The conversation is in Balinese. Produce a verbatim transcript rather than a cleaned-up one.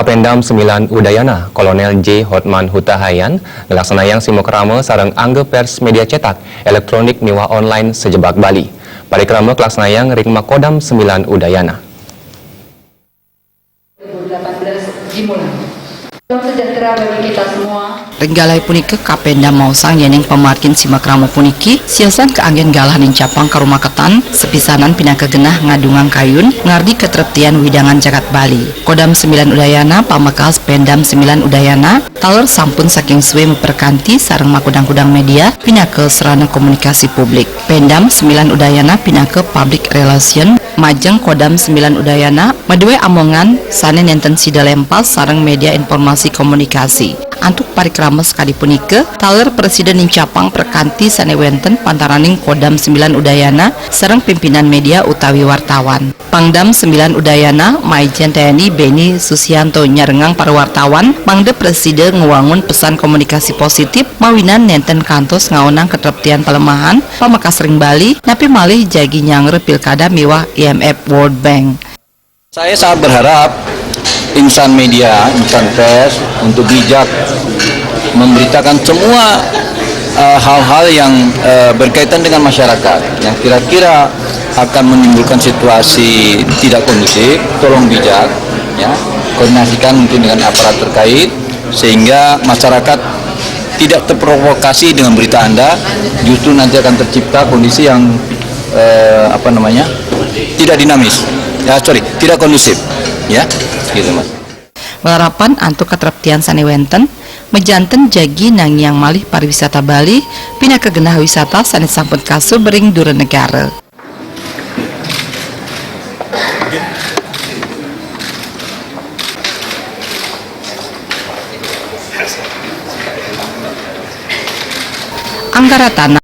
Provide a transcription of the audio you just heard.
Kapendam sembilan Udayana, Kolonel J Hotman Hutahayan, ngelaksanayang simakrama sareng angga pers media cetak, elektronik miwah online sajebag Bali. Parikrama kalaksanayang ring Makodam sembilan Udayana. dua ribu delapan belas dimulai. Salam sejahtera bagi kita semua. Ring galahé punika Kapendam maosang yéning pamargin simakrama puniki siosan kaanggén galah nincapang karumaketan, sapisanan pinaka genah ngadungang kayun, ngardi katreptian wewidangan jagat Bali. Kodam sembilan Udayana, pamekas Pendam sembilan Udayana, taler sampun saking sué maperkanti sareng makudang-kudang media pinaka sarana komunikasi publik. Pendam sembilan Udayana pinaka public relation majeng Kodam sembilan Udayana madué amongan sané nénten sida lempas sareng media informasi komunikasi. Antuk parikrama sakadi punika, taler prasida nincapang prakanti sané wénten pantaraning Kodam sembilan Udayana sareng pimpinan media utawi wartawan. Pangdam sembilan Udayana, Majen T N I Beni Susianto nyarengang para wartawan mangda prasida ngwangun pesan komunikasi positif mawinan nénten kantos ngaonang katreptian palemahan pamekas ring Bali, napi malih jagi nyanggra pilkada miwah I M F World Bank. Saya sangat berharap insan media, insan pers untuk bijak memberitakan semua eh, hal-hal yang eh, berkaitan dengan masyarakat yang kira-kira akan menimbulkan situasi tidak kondusif, tolong bijak, ya, koordinasikan mungkin dengan aparat terkait sehingga masyarakat tidak terprovokasi dengan berita Anda, justru nanti akan tercipta kondisi yang eh, apa namanya tidak dinamis, ya sorry, tidak kondusif, ya, gitu mas. Malarapan antuk katreptian sané wénten, majanten jagi nangiang malih pariwisata Bali pinaka genah wisata sané sampun kasub ring dura negara. Anggaratana